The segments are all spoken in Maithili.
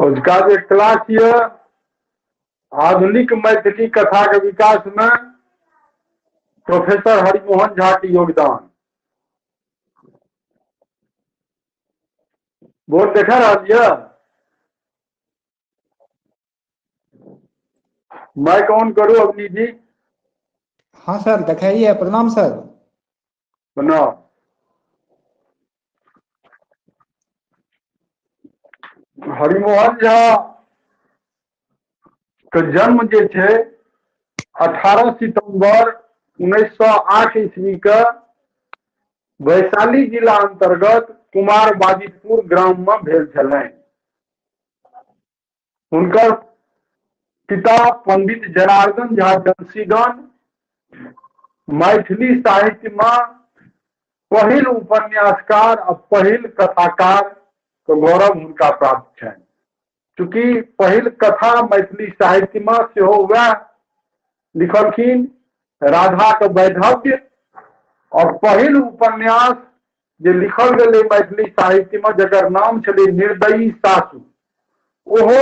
अजुका जे क्लास ये आधुनिक मैथिली कथा के विकास में प्रोफेसर हरिमोहन झा के योगदान। बोर्ड देखा रहा ये? माइक ऑन करू अवनी जी। हाँ सर दिखाइए। प्रणाम सर। प्रणाम। हरिमोहन झा के जन्म जे छै 18 सितंबर 1908 ईस्वी के वैशाली जिला अंतर्गत कुमार बाजितपुर ग्राम में भेल छलनि। हुनकर पिता पंडित जनार्दन झा जनसीदन मैथिली साहित्य में पहिल उपन्यासकार आ पहिल कथाकार के गौरव हुनका प्राप्त छनि। चूँकि पहिल कथा मैथिली साहित्य में सेहो वएह लिखलखिन, राधा के वैधव्य, और पहिल उपन्यास जे लिखल गेलै मैथिली साहित्य में जकर नाम छलै निर्दयी सासु, ओहो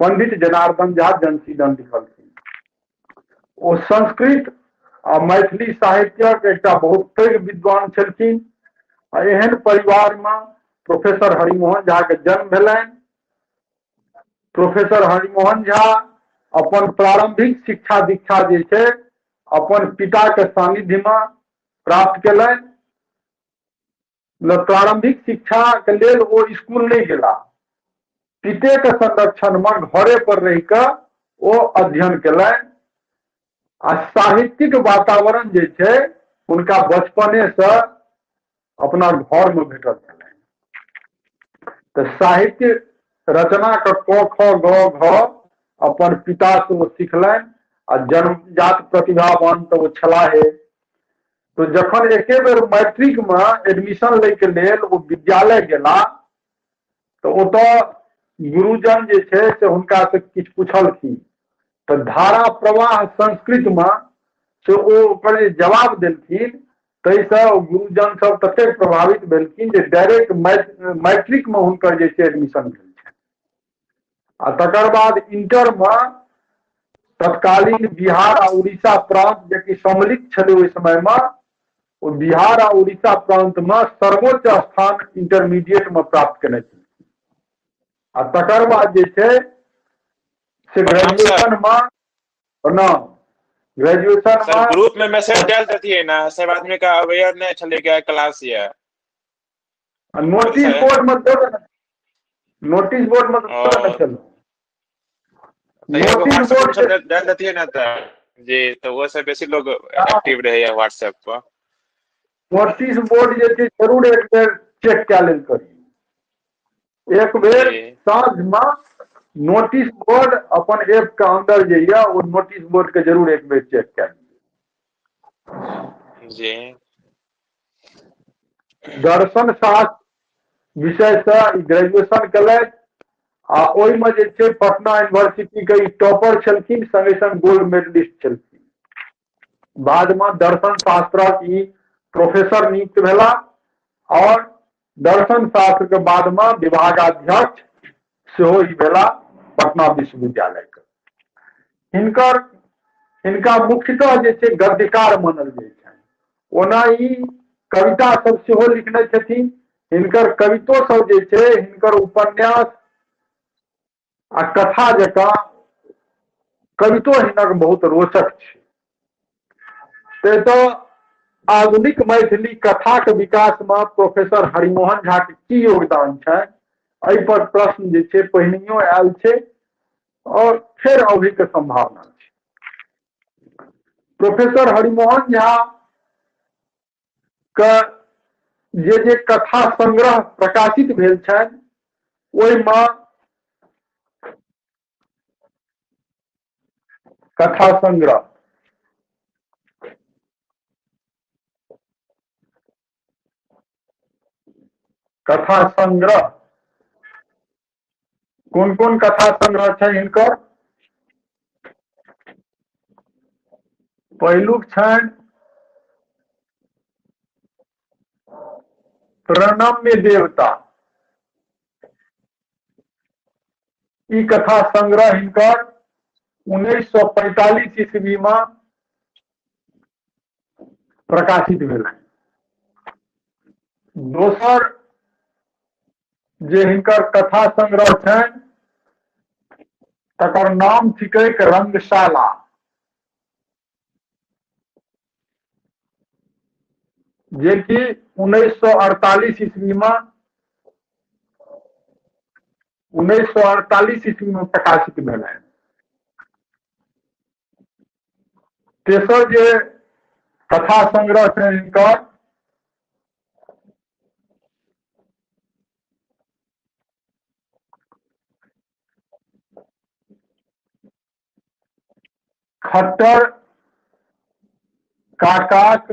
पंडित जनार्दन झा जनसीदन लिखलखिन। ओ संस्कृत आ मैथिली साहित्यक एकटा बहुत पैघ विद्वान छलखिन। आ एहन परिवार में प्रोफेसर हरिमोहन झा के जन्म भेलनि। प्रोफेसर हरिमोहन झा अपन प्रारंभिक शिक्षा दीक्षा जे छै अपन पिता के सानिध्य में प्राप्त केलनि। प्रारंभिक शिक्षा के लेल ओ स्कूल नहीं गेला, पिते के संरक्षण में घरे पर रह के ओ अध्ययन केलनि। आ साहित्यिक वातावरण जे छै हुनका बचपने से अपना घर में भेटल छलनि। तो साहित्य रचना के क ख ग घ अपन पिता से ओ सिखलनि आ जन्मजात प्रतिभावान तो ओ छलाहे। तो जखन एके बेर मैट्रिक में एडमिशन लै के लेल ओ विद्यालय गेला तो ओतऽ गुरुजन जे छै से हुनका से किछु पुछलखिन तो धारा प्रवाह संस्कृत में से ओ ओकर जे जवाब देलखिन ताहिसँ गुरुजन सब ततेक प्रभावित भेलखिन जे डायरेक्ट मैट्रिक में हुनकर जे छै एडमिशन भेल छै। आ तकर बाद इंटर में तत्कालीन बिहार आ उड़ीसा प्रांत जेकि सम्मिलित छलै ओहि समय में, ओ बिहार आ उड़ीसा प्रांत में सर्वोच्च स्थान इंटरमीडिएट में प्राप्त केने छलखिन। आ तकर बाद जे छै से ग्रेजुएशन में प्रणाम, ग्रेजुएशन सर ग्रुप में मैसेज डाल देतिए ना, सब आदमी का अवेयर नहीं छले क्या क्लास ये। आ नोटिस बोर्ड मे नोटिस बोर्ड मे ने छलहुँ। नोटिस बोर्ड डालि देतियै ने तऽ जी, तऽ ओहो से बेसी लोग एक्टिव रहैया व्हाट्सएप पर। नोटिस बोर्ड जे छै जरूर एक बेर चेक कए लेल करियौ। एक बेर साँझ मे नोटिस बोर्ड अपन ऐप के अन्दर जे ये ओ नोटिस बोर्ड के जरूर एक बेर चेक कए लियौ। जी। दर्शन शास्त्र विषय से ग्रेजुएशन केलथि आ ओहिमे जे छै पटना यूनिवर्सिटी के ई टॉपर छलखिन, संगे संग गोल्ड मेडलिस्ट छलखिन। बाद मे दर्शन शास्त्रक ई प्रोफेसर नियुक्त भेला और दर्शन शास्त्र के बाद मे विभागाध्यक्ष सेहो ई भेला पटना विश्वविद्यालय के। हिनका मुख्यतः जे छै गद्यकार मानल जाइ छनि। ओना ई कविता सब सेहो लिखने छथिन। हिनकर कवितो सब जे छै हिनकर उपन्यास आ कथा जकाँ कवितो हिनक बहुत रोचक छै। तऽ आधुनिक मैथिली कथाक विकास मे प्रोफेसर हरिमोहन झा के की योगदान छनि, एहि पर प्रश्न जे छै पहिनहियो आयल छै और फेर अबै के संभावना छै। प्रोफेसर हरिमोहन झा के जे जे कथा संग्रह प्रकाशित भेल छनि ओहिमे कथा संग्रह कोन कोन कथा संग्रह छै हिनकर? पहिलुक छनि प्रणम्य देवता, ई कथा संग्रह हिनकर 1945 ईस्वी में प्रकाशित भेल। दोसर जे हिनकर कथा संग्रह छनि तकर नाम थिकै रंगशाला। जे कि 1948 ईस्वी में 1948 ईस्वी में प्रकाशित भेल। तेसर जे कथा संग्रह छै हिनकर खट्टर काकाक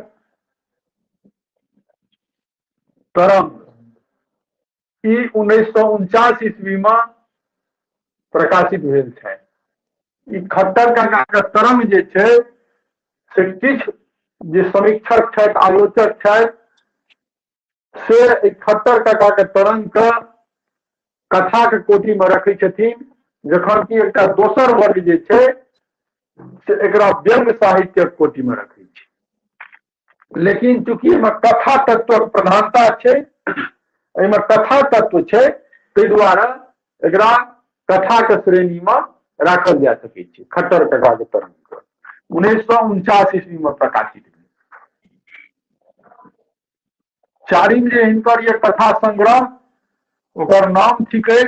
तरंग, ई 1949 ईस्वी में प्रकाशित भेल छै। ई खट्टर काकाक तरंग जे छै से किछु जे समीक्षक छथि, आलोचक छथि, से एहि खट्टर काकाक तरंग के कथा के कोटि में रखै छथिन, जखन कि एकटा दोसर वर्ग जे छै से एकरा व्यंग्य साहित्यक कोटि में रखै छै। लेकिन चूंकि एहिमे कथा तत्वक प्रधानता छै, एहिमे कथा तत्व छै, ताहि दुआरे एकरा कथा के श्रेणी में राखल जा सकै छै। खट्टर काका के तरंग 1949 ईस्वी में प्रकाशित भेल। चारिम जे हिनकर ये कथा संग्रह ओकर नाम थिकै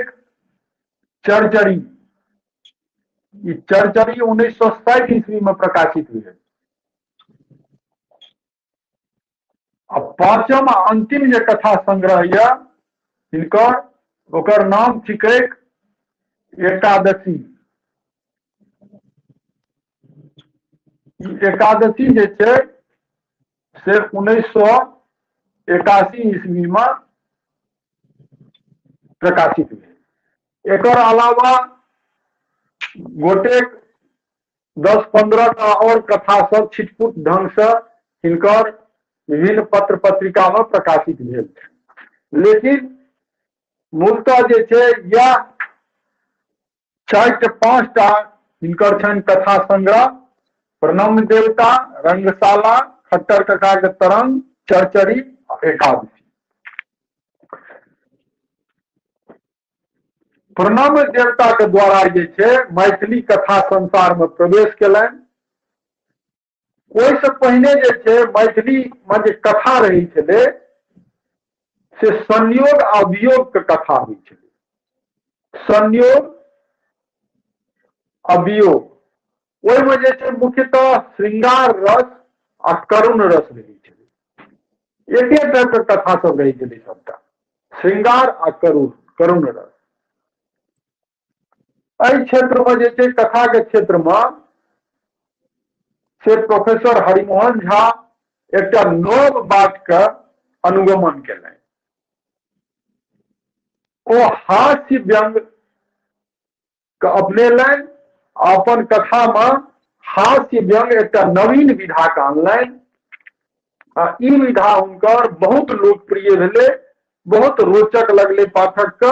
चरचरी। ई चरचरी 1960 ईस्वी में प्रकाशित भेल। आ पांचम आ अंतिम जे कथा संग्रह यऽ हिनकर ओकर नाम थिकै एकादशी। एकादशी जे छै से 1981 ईस्वी में प्रकाशित भेल। एकर अलावा गोटेक 10-15 टा और कथा सब छिटपुट ढंग से हिनकर विभिन्न पत्र पत्रिका में प्रकाशित भेल छै। लेकिन मूलतः जे छै यह 4-5 टा हिनकर छनि कथा संग्रह: प्रणम्य देवता, रंगशाला, खट्टर काका के तरंग, चरचरी, एकादशी। प्रणम्य देवता के द्वारा जे छै मैथिली कथा संसार में प्रवेश केलनि। ओहिसँ पहिने जे छै मैथिली में जे कथा रहै छलै से संयोग आ वियोग के कथा होइ छलै। संयोग आ वियोग, ओहिमे जे छै मुख्यतः श्रृंगार रस आ करुण रस रहै छलै। एके टाइप के कथा सब रहै छलै सबटा, श्रृंगार आ करुण करुण रस। एहि क्षेत्रमे जे छै कथा के क्षेत्रमे से प्रोफेसर हरिमोहन झा एकटा नव बाट के अनुगमन केलनि। ओ हास्य व्यंग के अपनेलनि, अपन कथा में हास्य व्यंग एकटा नवीन विधा के अनलनि आ ई विधा हुनकर बहुत लोकप्रिय भेलै, बहुत रोचक लगलै पाठक के।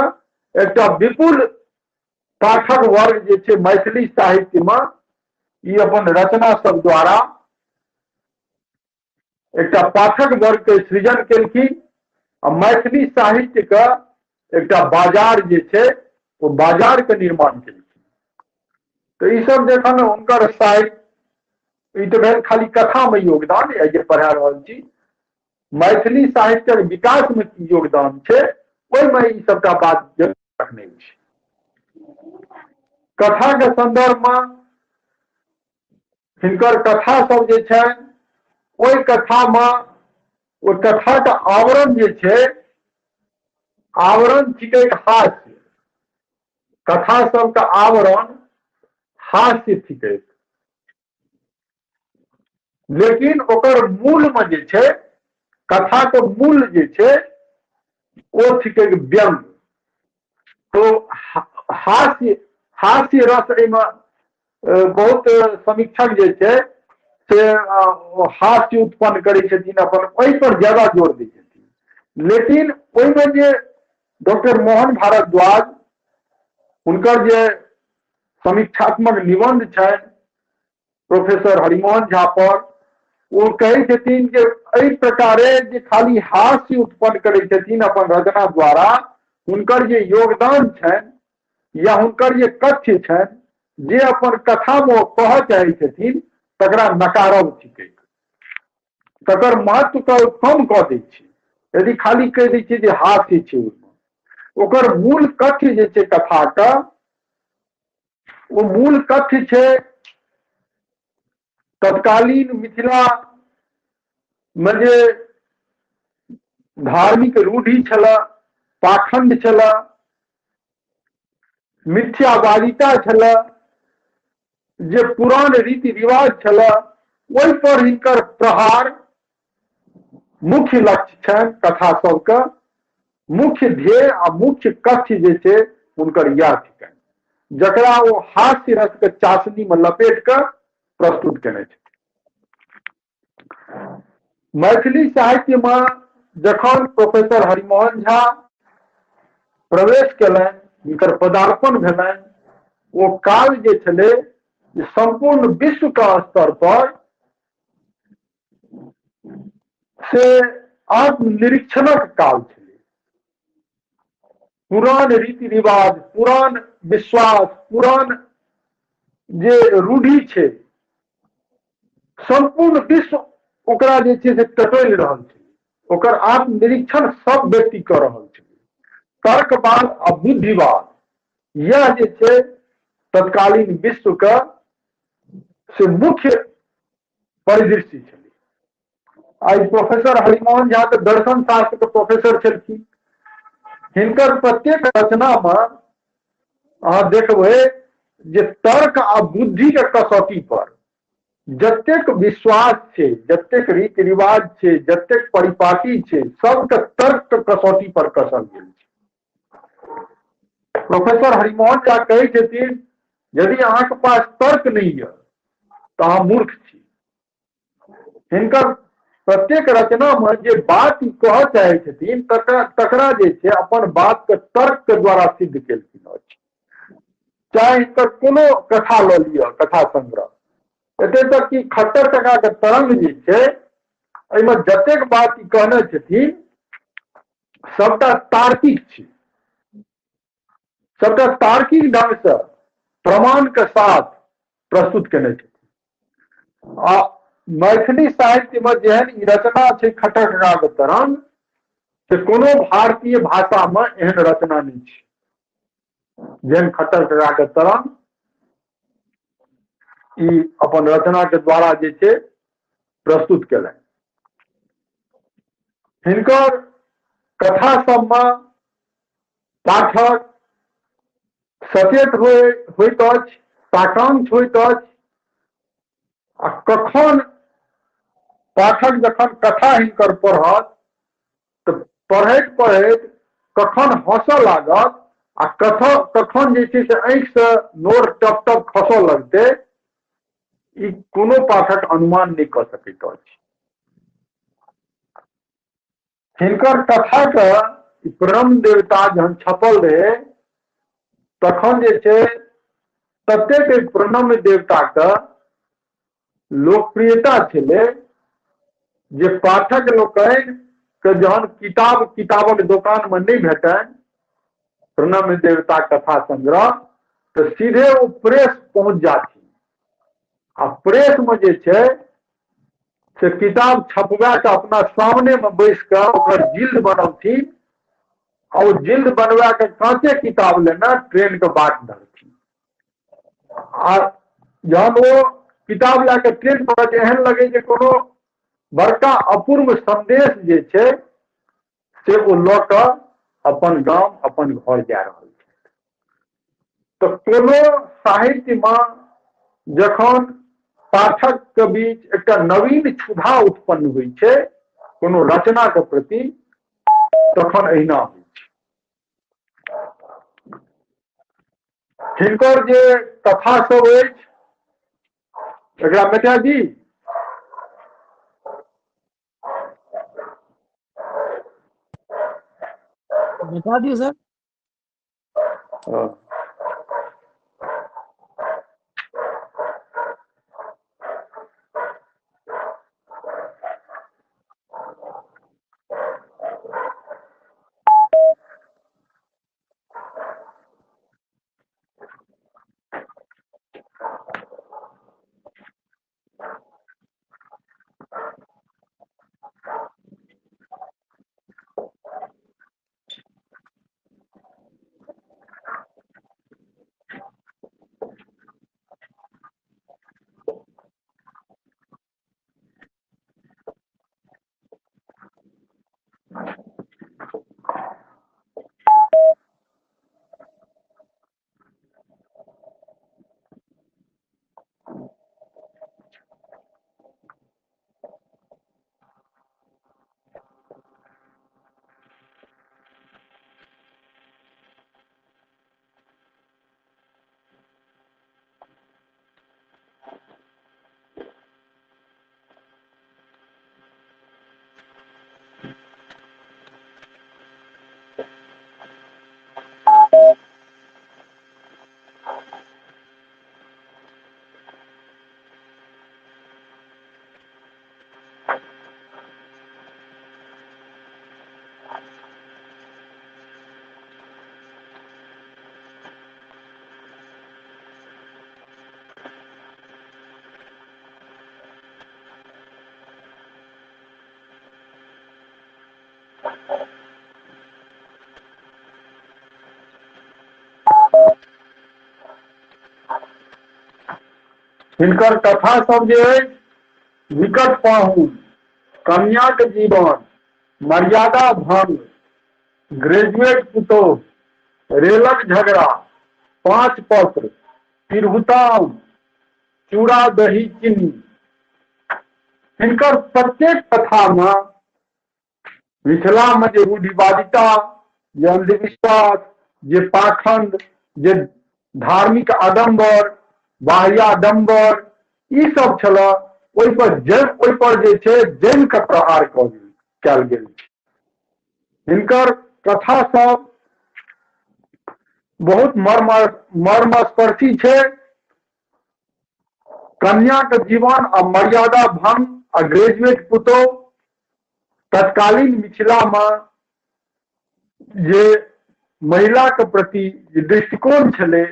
एकटा विपुल पाठक वर्ग जे छै मैथिली साहित्य में ई अपन रचना सब द्वारा एकटा पाठक वर्ग के सृजन केलखिन आ मैथिली साहित्य के एकटा बाजार जे छै ओ बाजार के निर्माण केलखिन। तऽ ई सब जखन हुनकर साहित्य, ई तऽ भेल खाली कथा में योगदान जे पढ़ा रहल छी, मैथिली साहित्यक विकास में की योगदान छै ओहिमे ई सबटा बात रखने छै। कथा के संदर्भ में हिनकर कथा सब जे छनि ओहि कथा में ओहि कथा के आवरण जे छै, आवरण छिकै हास्य। कथा सबके आवरण हास्य छिकै, लेकिन ओकर मूल में जे छै, कथा के मूल जे छै ओ छिकै व्यंग। तो हास्य हास्य रस एहिमे बहुत समीक्षक जे छै से हास्य उत्पन्न करै छथिन, अपन ओहि पर ज्यादा जोर दै छथिन। लेकिन ओहिमे जे डॉक्टर मोहन भारद्वाज हुनकर जे समीक्षात्मक निबंध छनि प्रोफेसर हरिमोहन झा पर, ओ कहै छथिन जे एहि प्रकारे जे खाली हास्य उत्पन्न करै छथिन अपन रचना द्वारा, हुनकर जे योगदान छनि या हुनकर जे कथ्य छनि जे अपन कथामे ओ कहऽ चाहै छथिन तकरा नकारब छिकै, तकर महत्व के कम कऽ दै छै। यदि खाली कहि दै छै जे हास्य छै ओहिमे, ओकर मूल कथ्य जे छै कथाके, ओ मूल कथ्य छै तत्कालीन मिथिला में जे धार्मिक रूढ़ि छलए, पाखंड छलए, मिथ्यावादिता छलए, जे पुरान रीति रिवाज छलए, ओहि पर हिनकर प्रहार मुख्य लक्ष्य छनि कथा सबके। मुख्य ध्येय आ मुख्य कथ्य जे छै हुनकर इएह थिकनि, जकरा ओ हास्य रस के चाशनी में लपेट कऽ प्रस्तुत केने छथि। मैथिली साहित्य में जखन प्रोफेसर हरिमोहन झा प्रवेश केलनि, हिनकर पदार्पण भेलनि, ओ काल जे छलै संपूर्ण विश्व के स्तर पर से आत्मनिरीक्षणक काल छलै। पुरान रीति रिवाज, पुरान विश्वास, पुरान जे रूढ़ि छै, संपूर्ण विश्व ओकरा जे छै से टटोलि रहल छै। ओकर आत्मनिरीक्षण सब व्यक्ति कऽ रहल छै। तर्कवाद आ बुद्धिवाद यह जे छै तत्कालीन विश्व के से मुख्य परिदृश्य छलै। आइ प्रोफेसर हरिमोहन झा तऽ दर्शन शास्त्र के प्रोफेसर छलखिन। हिनकर प्रत्येक रचना में अहाँ देखबै जे तर्क आ बुद्धि के कसौटी पर जतेक विश्वास छै, जतेक रीति रिवाज छै, जतेक परिपाटी छै, सबके तर्क के कसौटी पर कसल गेल छै। प्रोफेसर हरिमोहन झा कहै छथिन यदि अहाँके पास तर्क नहि यऽ तऽ अहाँ मूर्ख छी। हिनकर प्रत्येक रचना में जे बात ई कहऽ चाहै छथिन तकरा तकरा जे छै अपन बात के तर्क के द्वारा सिद्ध केलखिन अछि। चाहे हिनकर कोनो कथा लऽ लिअ, कथा संग्रह, एते तक कि खट्टर कका के तरंग जे छै एहिमे जतेक बात ई कहने छथिन सबटा तार्किक छै, सबटा तार्किक ढंग से प्रमाण के साथ प्रस्तुत केने छथिन। आ मैथिली साहित्य में जेहन ई रचना छै खट्टर कका के तरंग, से कोनो भारतीय भाषामे एहन रचना नहि छै जेहन खट्टर काका के तरंग ई अपन रचना के द्वारा जे छै प्रस्तुत केलनि। हिनकर कथा सबमे पाठक सचेत होइत अछि, साकांक्ष होइत अछि, आ कखन पाठक जखन कथा हिनकर पढ़त तऽ पढ़ैत पढ़ैत कखन हँसऽ लागत आ कखन जे छै से आँखिसँ नोर टप टप खसऽ लगतै, ई कोनो पाठक अनुमान नहि कऽ सकैत अछि। हिनकर कथाके ब्रह्म देवता जहन छपल रहै तखन जे छै ततेक प्रणम्य देवताके लोकप्रियता छलै जे पाठक लोकनि के जहन किताबक दोकानमे नहि भेटनि प्रणम्य देवता कथा संग्रह, तऽ सीधे ओ प्रेस पहुँच जाथिन आ प्रेसमे जे छै से किताब छपवा कऽ अपना सामनेमे बैस कऽ ओकर जिल्द बनौथिन आ ओ जिल्द बनवा कऽ काँचे किताब लेने ट्रेनके बाट धरथिन। आ जहन ओ किताब लए कऽ ट्रेन पकड़त, एहन लगै जे कोनो बड़का अपूर्व संदेश जे छै से ओ लऽ कऽ अपन गाम अपन घर जा रहल छै। तऽ कोनो साहित्यमे जखन पाठक के बीच एकटा नवीन क्षुधा उत्पन्न होइ छै कोनो रचना के प्रति, तखन एहिना होइ छै। हिनकर जे कथा सब अछि एकरा मेटा दी। बता दियौ सर। हाँ। हिनकर कथा सब जे अछि विकट पाहुन, कन्याक जीवन, मर्यादा भंग, ग्रेजुएट पुतोह, रेलक झगड़ा, पांच पत्र, तिरहुताम, चूड़ा दही चीनी, हिनकर प्रत्येक कथामे मिथिलामे जे रूढ़िवादिता, जे अंधविश्वास, जे पाखंड, जे धार्मिक आडम्बर, बाह्याडम्बर, ई सब छल, ओहि पर जे छै जमि कऽ प्रहार कयल गेल छै। हिनकर कथा सब बहुत मर्मस्पर्शी छै। कन्याक जीवन आ मर्यादा भंग आ ग्रेजुएट पुतोह तत्कालीन मिथिलामे जे महिलाके प्रति जे दृष्टिकोण छलै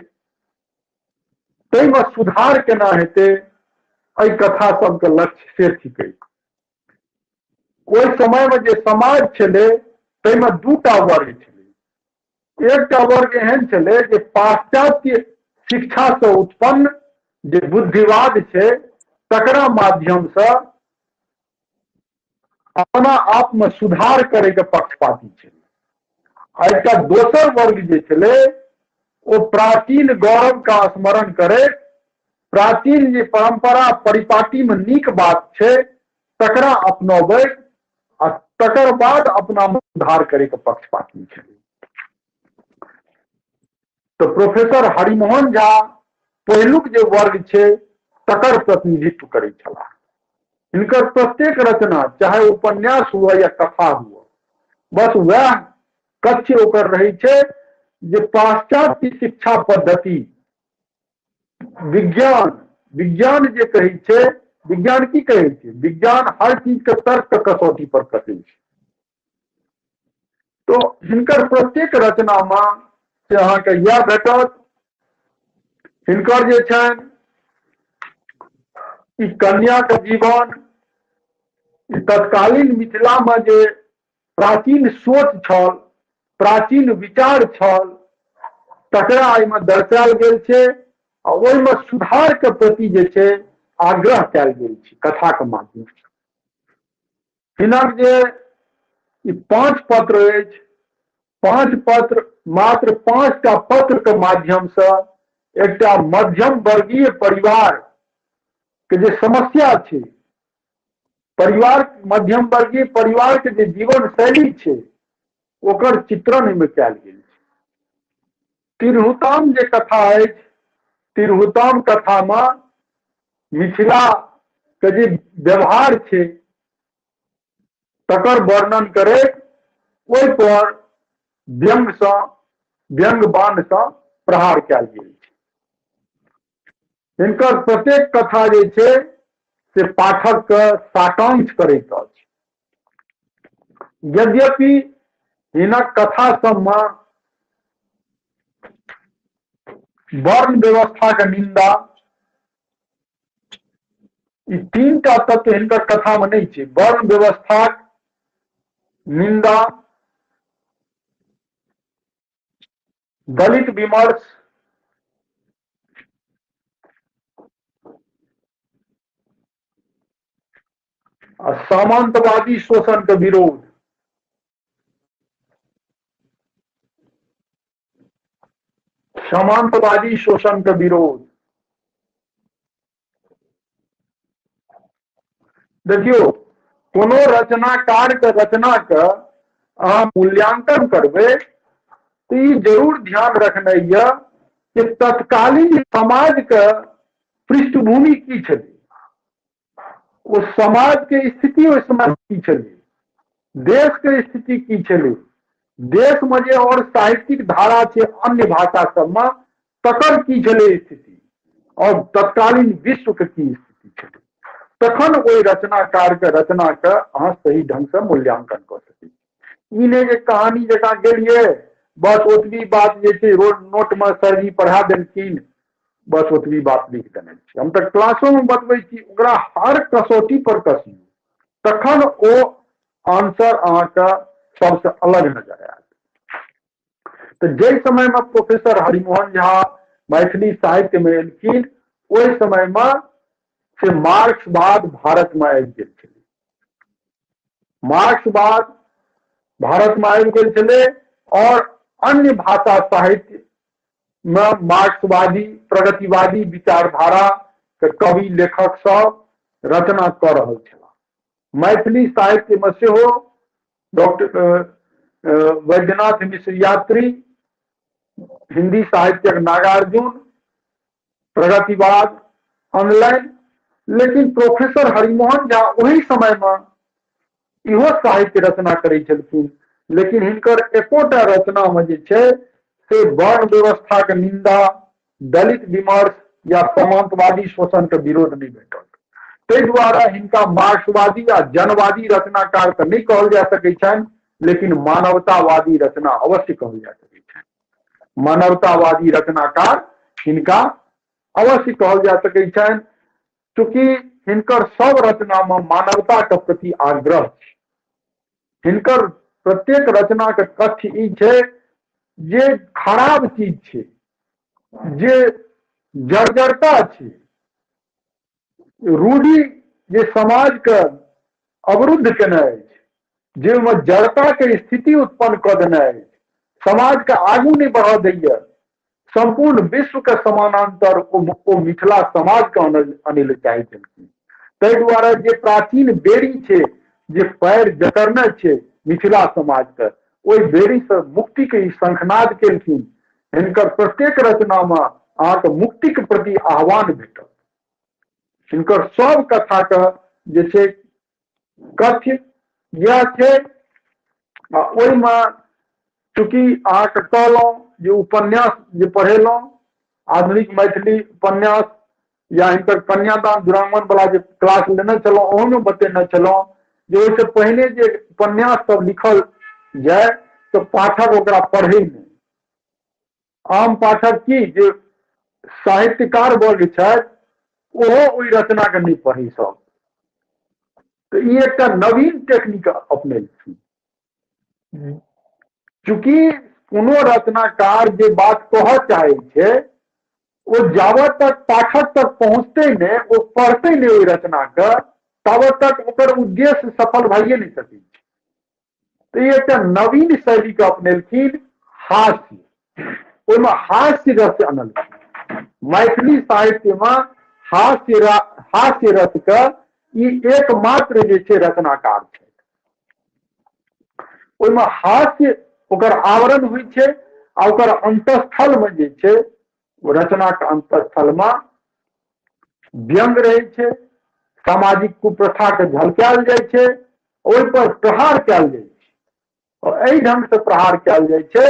ताहिमे सुधार केना हेतै, एहि कथा सबके लक्ष्य से थिकै। ओहि समयमे जे समाज छलै ताहिमे दूटा वर्ग छलै। एकटा वर्ग एहन छलै जे पाश्चात्य शिक्षासँ उत्पन्न जे बुद्धिवाद छै तकरा माध्यमसँ अपना आपमे सुधार करैके पक्षपाती छलै। आ एकटा दोसर वर्ग जे छलै ओ प्राचीन गौरव का स्मरण करैत प्राचीन जे परंपरा परिपाटी में नीक बात छै तकरा अपनबैत आ तकर बाद अपना में सुधार करैके पक्षपाती छलै। तो प्रोफेसर हरिमोहन झा पहिलुक जे वर्ग छै तकर प्रतिनिधित्व करै छलाह। हिनकर प्रत्येक रचना चाहे उपन्यास हुआ या कथा हुआ, बस वएह कथ्य ओकर रहै छै जे पाश्चात्य शिक्षा पद्धति, विज्ञान, विज्ञान जे कहै छै, विज्ञान की कहै छै, विज्ञान हर चीज के तर्क के कसौटी पर कसै छै। तो हिनकर प्रत्येक रचना में से अहाँके इएह भेटत। हिनकर जे छनि ई कन्या के जीवन, ई तत्कालीन मिथिला में जे प्राचीन सोच छल, प्राचीन विचार छल, तकरा एहिमे दर्शायल गेल छै आ ओहिमे सुधार के प्रति जे छै आग्रह कयल गेल छै कथा के माध्यम से। हिनक जे ई 5 पत्र अछि, 5 पत्र मात्र 5टा पत्र के माध्यम से एकटा मध्यम वर्गीय परिवार के जे समस्या छै, परिवार मध्यम वर्गीय परिवार के जे जीवन शैली छै ओकर चित्रण एहिमे कयल गेल छै। तिरहुताम जे कथा अछि, तिरहुताम कथा में मिथिला के जे व्यवहार छै तकर वर्णन करैत ओहि पर व्यंग व्यंग बाण सँ प्रहार कयल गेल छै। हिनकर प्रत्येक कथा जे छै से पाठक के साकांक्ष करैत अछि। यद्यपि हिनक कथा सबमे वर्ण व्यवस्था के निंदा, ई 3टा तत्व हिनकर कथा में नहीं छै। वर्ण व्यवस्था निंदा, दलित विमर्श, आ सामंतवादी शोषण के विरोध। सामंतवादी शोषण के विरोध। देखियो, कोनो रचनाकार के रचना के अहाँ मूल्यांकन करबै तो ई जरूर ध्यान रखनाइ यऽ कि तत्कालीन समाज के पृष्ठभूमि की छलै, ओ समाज के स्थिति ओहि समय की छलै, देश के स्थिति की छलै, देश में जे और साहित्यिक धारा छै अन्य भाषा सबमे तकर की छलै स्थिति, और तत्कालीन विश्व के की स्थिति छलै, तखन ओहि रचनाकार के रचना के अहाँ सही ढंग से मूल्यांकन कऽ सकै छी। ई नहि जे कहानी जकाँ गेलियै बस ओतबी बात जे छै नोट में सरजी पढ़ा देलखिन बस ओतबी बात लिख देने छी। हम तऽ क्लासो में बतबै छी ओकरा हर कसौटी पर कसियौ तखन ओ आंसर अहाँके सबसे अलग नजर आयत। तऽ जाहि समय में प्रोफेसर हरिमोहन झा मैथिली साहित्य में एलखिन ओहि समय में से मार्क्सवाद भारत में आबि गेल छलै। मार्क्सवाद भारत में आबि गेल छलै और अन्य भाषा साहित्य में मार्क्सवादी प्रगतिवादी विचारधारा के कवि लेखक सब रचना कऽ रहल छलाह। मैथिली साहित्य में सेहो डॉक्टर वैद्यनाथ मिश्र यात्री, हिंदी साहित्यक नागार्जुन प्रगतिवाद अनलनि, लेकिन प्रोफेसर हरिमोहन झा ओहि समय में इहो साहित्य रचना करै छलखिन, लेकिन हिनकर एकोटा रचना में जे छै से वर्ण व्यवस्था के निंदा, दलित विमर्श या सामंतवादी शोषण के विरोध नहीं भेटल। ताहि दुआरे हिनका मार्क्सवादी आ जनवादी रचनाकार तऽ नहि कहल जा सकै छनि, लेकिन मानवतावादी रचना अवश्य कहल जा सकै छनि। मानवतावादी रचनाकार हिनका अवश्य कहल जा सकै छनि, चूँकि हिनकर सब रचना में मानवता के प्रति आग्रह छै। हिनकर प्रत्येक रचना के कथ्य ई छै जे खराब चीज छै, जे जर्जरता छै, रूढ़ी जे समाज के अवरुद्ध केने अछि, जे ओहिमे जड़ता के स्थिति उत्पन्न कऽ देने अछि, समाज के आगू नहि बढ़ऽ दैया, संपूर्ण विश्व के समानांतर ओ मिथिला समाज के अनै लए चाहै छलखिन। ताहि दुआरे जे प्राचीन बेड़ी छै, जे पैर जकड़ने छै मिथिला समाज के, ओहि बेड़ी से मुक्ति के ई शंखनाद केलखिन। हिनकर प्रत्येक रचना में अहाँके मुक्ति के प्रति आह्वान भेटत। हिनकर सब कथा के जे छै कथ्य इएह छै। आ ओहिमे चूँकि अहाँके कहलहुँ जे उपन्यास जे पढ़ेलहुँ, आधुनिक मैथिली उपन्यास या हिनकर कन्यादान दुरागमन वाला जे क्लास लेने छलहुँ, ओहोमे बतेने छलहुँ जे ओहिसँ पहिने जे उपन्यास सब लिखल जाय तऽ पाठक ओकरा पढ़ै नहि। आम पाठक की जे साहित्यकार वर्ग छथि ओहो ओहि रचनाके नहि पढ़ै सब। तऽ ई एकटा नवीन टेक्निक अपनेलखिन। चूँकि कोनो रचनाकार जे बात कहऽ चाहै छै ओ जाबत तक पाठक तक पहुँचतै नहि, ओ पढ़तै नहि ओहि रचनाके, ताबत तक ओकर उद्देश्य सफल भइए नहि सकै छै। तऽ ई एकटा नवीन शैलीके अपनेलखिन, हास्य, ओहिमे हास्य रस अनलखिन। मैथिली साहित्यमे हास्य रसके ई एकमात्र जे छै रचनाकार छै। ओहिमे हास्य ओकर आवरण होइ छै आ ओकर अंतस्थलमे जे छै रचनाके अंतस्थलमे व्यंग रहै छै, सामाजिक कुप्रथाके झलकायल जाइ छै, ओहि पर प्रहार कयल जाइ छै। और एहि ढंग से प्रहार कयल जाइ छै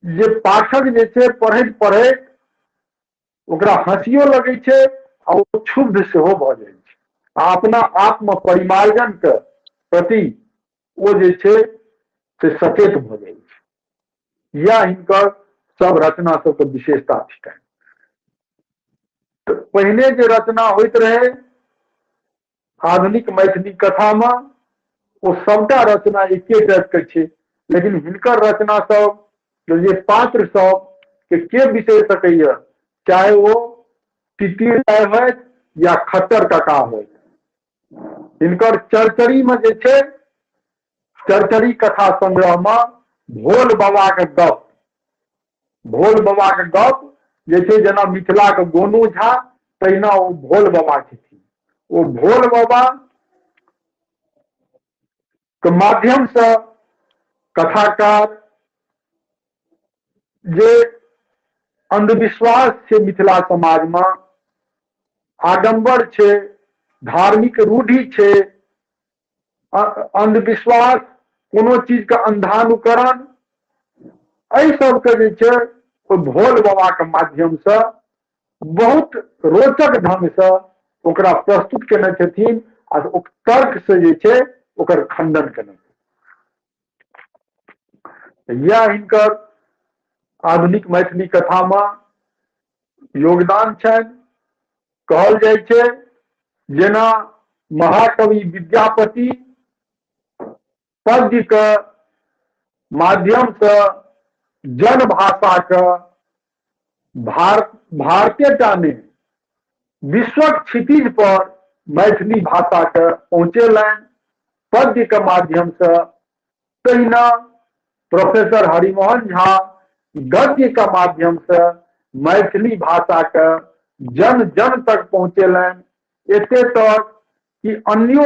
जे पाठक जे छै पढ़ैत पढ़ैत ओकरा हँसियो लगै छै आ ओ क्षुब्ध सेहो भऽ जाइ छै आ अपना आपमे परिमार्जन के प्रति ओ जे छै से सचेत भऽ जाइ छै। यह हिनकर सब रचना सबके विशेषता छिकनि। तऽ पहिने जे रचना होइत रहै आधुनिक मैथिली कथामे ओ सबटा रचना एके टाइप के छै, लेकिन हिनकर रचना सब जे पात्र सब के बिसरि सकैया, चाहे ओ तितिर राय होथि या खट्टर काका होथि। हिनकर चरचरी में जे छै, चरचरी कथा संग्रह में भोल बाबा के गप, भोल बाबा के गप जे छै, जेना मिथिला के गोनू झा तहिना ओ भोल बाबा छथिन। ओ भोल बाबा के माध्यम से कथाकार जे अंधविश्वास छै मिथिला समाज में, आडम्बर छै, धार्मिक रूढ़ि छै, अंधविश्वास, कोनो चीज के अंधानुकरण, एहि सबके जे छै ओ भोल बाबा के माध्यम से बहुत रोचक ढंग से ओकरा प्रस्तुत केने छथिन आ तर्क से जे छै ओकर खंडन केने छथिन। यह हिनकर आधुनिक मैथिली कथा में योगदान छनि। कहल जाइ छै जेना महाकवि विद्यापति पद्य के माध्यम से जनभाषा के भारतीय टा नहि विश्वक क्षितिज पर मैथिली भाषा के पहुँचेलनि पद्य के माध्यम से, तहिना प्रोफेसर हरिमोहन झा गद्य के माध्यम से मैथिली भाषा के जन जन तक पहुँचेलनि, एते तक कि अन्यो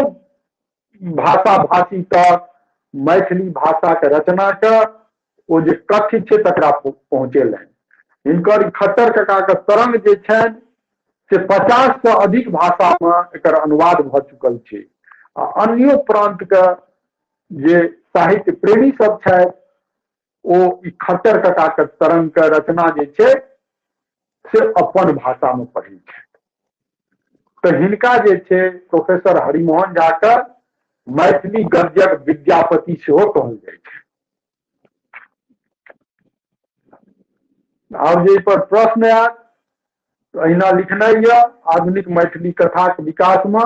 भाषा भाषी तक मैथिली भाषा के रचना के ओ जे कथ्य छै तकरा पहुँचेलनि। हिनकर खट्टर काका के तरंग जे छनि से 50 से अधिक भाषा में एकर अनुवाद भऽ चुकल छै आ अन्यो प्रांत के जे साहित्य प्रेमी सब छथि ओ ई खट्टर काका के तरंग के रचना जे छै से अपन भाषा में पढ़ै छथि। तऽ हिनका जे छै प्रोफेसर हरिमोहन झा के मैथिली गद्यक विद्यापति सेहो कहल जाइ छै। आब जे पर प्रश्न आयत तऽ अहिना लिखनाइ यऽ, आधुनिक मैथिली कथाक विकास में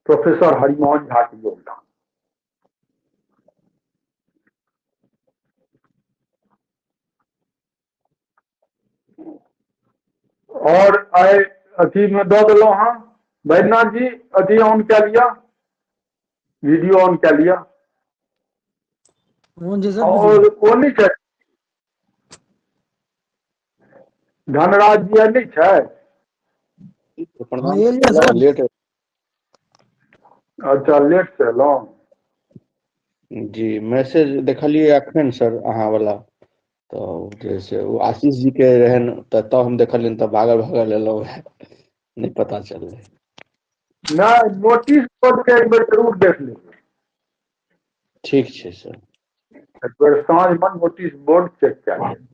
प्रोफेसर हरिमोहन झा के योगदान। और आइ अथी में दऽ देलहुँ हँ। वैद्यनाथ जी अथी ऑन कए लिअ, वीडियो ऑन कए लिअ। और ओ नहि छै धनराज जी नहि छै? लेट। अच्छा लेट से एलहुँ जी। मैसेज देखलियै अखन सर अहाँ वाला, तऽ जे से ओ आशीष जी के रहनि तऽ तब हम देखलियनि तऽ भागल भागल एलहुँ, नहि पता चललै। नहि, नोटिस बोर्ड के एक बेर जरूर देख लेबै। ठीक छै सर। एक बेर साँझ में नोटिस बोर्ड चेक कए लेब।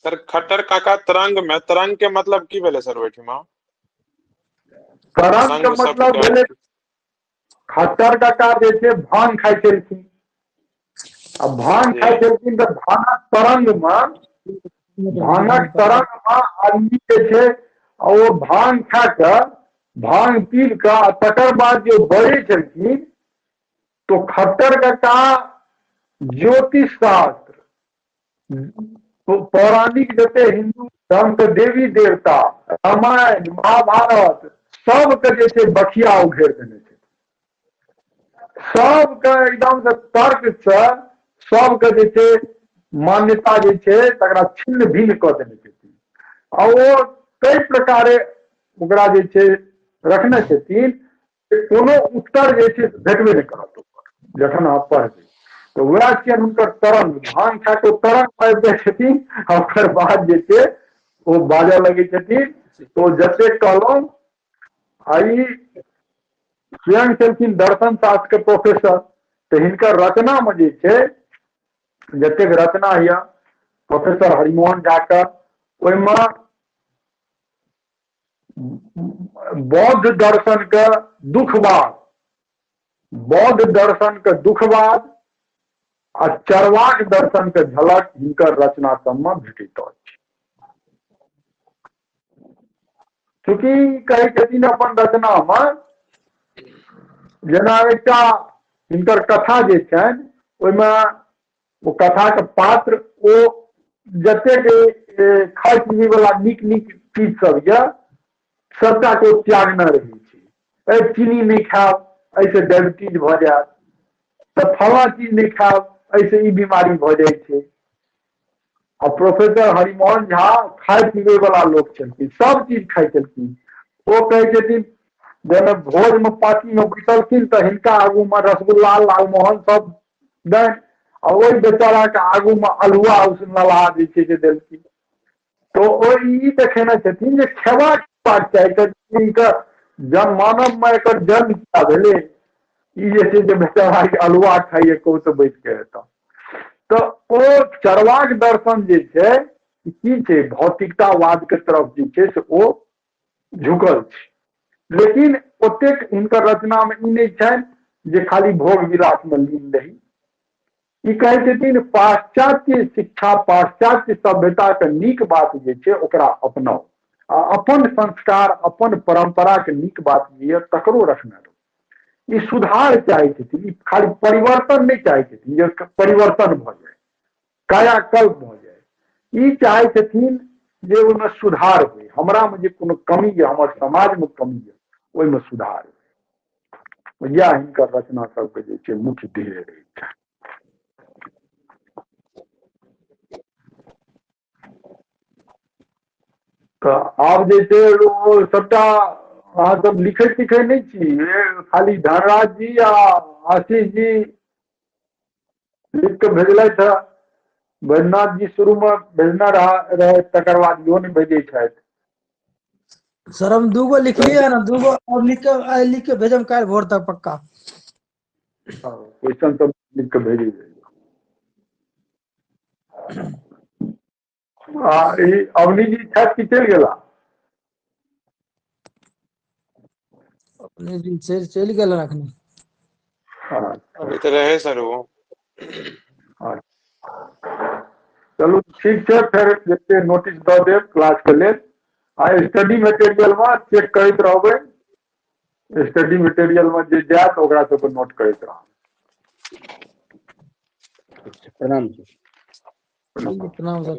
सर खट्टर काका तरंग में तरंग के मतलब की भेलै सर ओहिठमा? तरंग के मतलब भेलै खट्टर काका जे छै भांग खाइ छलखिन, आ भांग खाइ छलखिन तऽ भांगक तरंग में, भांगक तरंग में आदमी जे छै ओ भांग खा कऽ भांग पी कऽ तकर बाद जे बजै छलखिन तो खट्टर काका ज्योतिष शास्त्र पौराणिक जते हिंदू धर्म के देवी देवता रामायण महाभारत सबके जे छै बखिया उघेर देने छै, सबके एकदम से तर्क से सबके जे छै मान्यता जे छै तकरा छिन्न भिन्न कऽ देने छथिन। आ ओ कई प्रकारे ओकरा जे छै रखने छथिन, कोनो उत्तर जे छै भेटबे नहि करत जखन अहाँ पढ़बै। तऽ वएह छियनि हुनकर तरंग, भांग खा कऽ तरंग आबि जाइ छथिन आ ओकर बाद जे छै ओ बाजऽ लगै छथिन। तो जतेक कहलहुँ, आ ई स्वयं छलखिन दर्शन शास्त्र के प्रोफेसर, तऽ हिनकर रचना में जे छै जतेक रचना यऽ प्रोफेसर हरिमोहन झा के, ओहिमे बौद्ध दर्शन के दुखवाद, बौद्ध दर्शन के दुखवाद आ चरवाक दर्शन के झलक हिनकर रचना सबमे भेटैत अछि। चूँकि कहै छथिन अपन रचना में, जेना एकटा हिनकर कथा जे छनि ओहिमे ओ कथा के पात्र ओ जतेक खाय पीबै वाला नीक नीक चीज सब यऽ सबटा के ओ त्यागने रहै छै। एहि चीनी नहि खायब एहिसँ डायबिटीज भऽ जायत, तऽ फलाँ चीज नहि खायब एहिसँ ई बीमारी भऽ जाइ छै। आ प्रोफेसर हरिमोहन झा खाय पीबै वाला लोक छलखिन, सब चीज खाइ छलखिन। ओ कहै छथिन जेना भोज में पार्टी में बैसलखिन तऽ हिनका आगू में रसगुल्ला लालमोहन सब दैन, आ ओहि बेचारा के आगू में अल्हुआ उसनलहा जे छै से देलखिन। तो ओ ई देखेने छथिन जे खेबाक चाही, हिनकर जनमानव में एकर जन्म किया भेलै, ई जे छै से बेचारा के अल्हुआ खाइए कहू तऽ बैठ के एतऽ। तऽ ओ चरवाक दर्शन जे छै की छै भौतिकतावाद के तरफ जे छै से ओ झुकल छै। लेकिन ओतेक हिनकर रचना में ई नहि छनि जे खाली भोग विलास में लीन रही। ई कहै छथिन पाश्चात्य शिक्षा पाश्चात्य सभ्यता के नीक बात जे छै ओकरा अपनाउ, आ अपन संस्कार अपन परंपरा के नीक बात जे यऽ तकरो रखने रहू। ई सुधार चाहै छथिन, ई खाली परिवर्तन नहि चाहै छथिन जे परिवर्तन भऽ जाय, कायाकल्प भऽ जाय। ई चाहै छथिन जे ओहिमे सुधार होइ, हमरा में जे कोनो कमी यऽ, हमर समाज में कमी यऽ, ओहिमे सुधार होइ। इएह हिनकर रचना सबके जे छै मुख्य ध्येय रहै छै। तऽ आब जे छै ओ सबटा अहाँ सब लिखै तिखै नहि छी, खाली धनराज जी आ आशीष जी लिख कऽ भेजलथि हँ। वैद्यनाथ जी शुरू में भेजने रहे, तकर बाद इहो नहि भेजै छथि। सर हम दूगो लिखलियै ना, दूगो और लिख के आइ लिख के भेजम काल्हि भोर तक पक्का। क्वेश्चन सब लिख के भेजी। आ ई अवनी जी छथि कि चलि गेला? अपने जी चलि गेल अखनी। अभी तऽ रहे सर वो। चलू ठीक छै, फेर जे नोटिस दऽ देब क्लास के लेल। आ स्टडी मटेरियल में चेक करैत रहबै, स्टडी मटेरियल में जे जायत ओकरा सबके नोट करैत रहब। प्रणाम। प्रणाम सर।